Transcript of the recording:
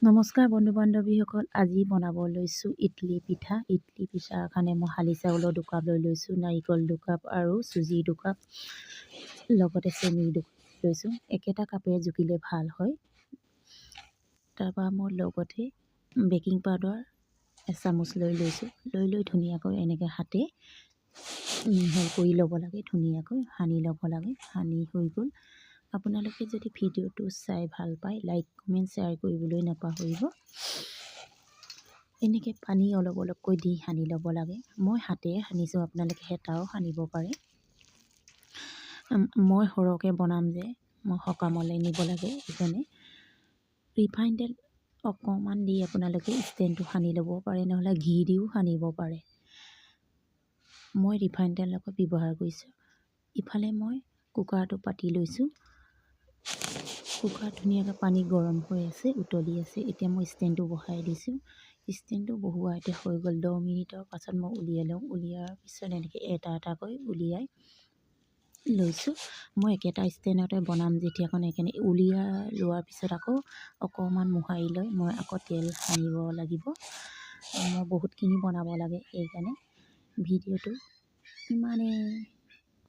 নমস্কাৰ বন্ধু বান্ধৱীসকল, আজি বনাব লৈছোঁ ইডলি পিঠা। ইডলি পিঠাৰ কাৰণে মই শালি চাউলৰ 2 কাপ লৈ লৈছোঁ, নাৰিকল 2 কাপ আৰু চুজি 2 কাপ, লগতে চেনি 2 কাপ লৈছোঁ। একেটা কাপেৰে জুখিলে ভাল হয়। তাৰপৰা মই লগতে বেকিং পাউডাৰ এচামুচ লৈ লৈছোঁ। লৈ লৈ ধুনীয়াকৈ এনেকৈ হাতে মিহল কৰি ল'ব লাগে, ধুনীয়াকৈ সানি ল'ব লাগে। সানি হৈ গ'ল। আপোনালোকে যদি ভিডিঅ'টো চাই ভাল পায়, লাইক, কমেণ্ট, শ্বেয়াৰ কৰিবলৈ নাপাহৰিব। এনেকৈ পানী অলপ অলপকৈ দি সানি ল'ব লাগে। মই হাতেৰে সানিছোঁ, আপোনালোকে হেতাও সানিব পাৰে। মই সৰহকৈ বনাম যে, মই সকামলৈ নিব লাগে, সেইকাৰণে ৰিফাইন তেল অকণমান দি আপোনালোকে ষ্টেণ্ডটো সানি ল'ব পাৰে, নহ'লে ঘি দিও সানিব পাৰে। মই ৰিফাইন তেল আকৌ ব্যৱহাৰ কৰিছোঁ। ইফালে মই কুকাৰটো পাতি লৈছোঁ। কুকাৰত ধুনীয়াকৈ পানী গৰম হৈ আছে, উতলি আছে। এতিয়া মই ষ্টেণ্ডটো বহাই দিছোঁ। ষ্টেণ্ডটো বহোৱা এতিয়া হৈ গ'ল। 10 মিনিটৰ পাছত মই উলিয়াই লওঁ। উলিওৱাৰ পিছত এনেকৈ এটা এটাকৈ উলিয়াই লৈছোঁ। মই একেটা ষ্টেণ্ডতে বনাম যেতিয়া, সেইকাৰণে উলিয়াই লোৱাৰ পিছত আকৌ অকণমান মোহাৰি লৈ মই আকৌ তেল সানিব লাগিব। মই বহুতখিনি বনাব লাগে, সেইকাৰণে ভিডিঅ'টো ইমানেই।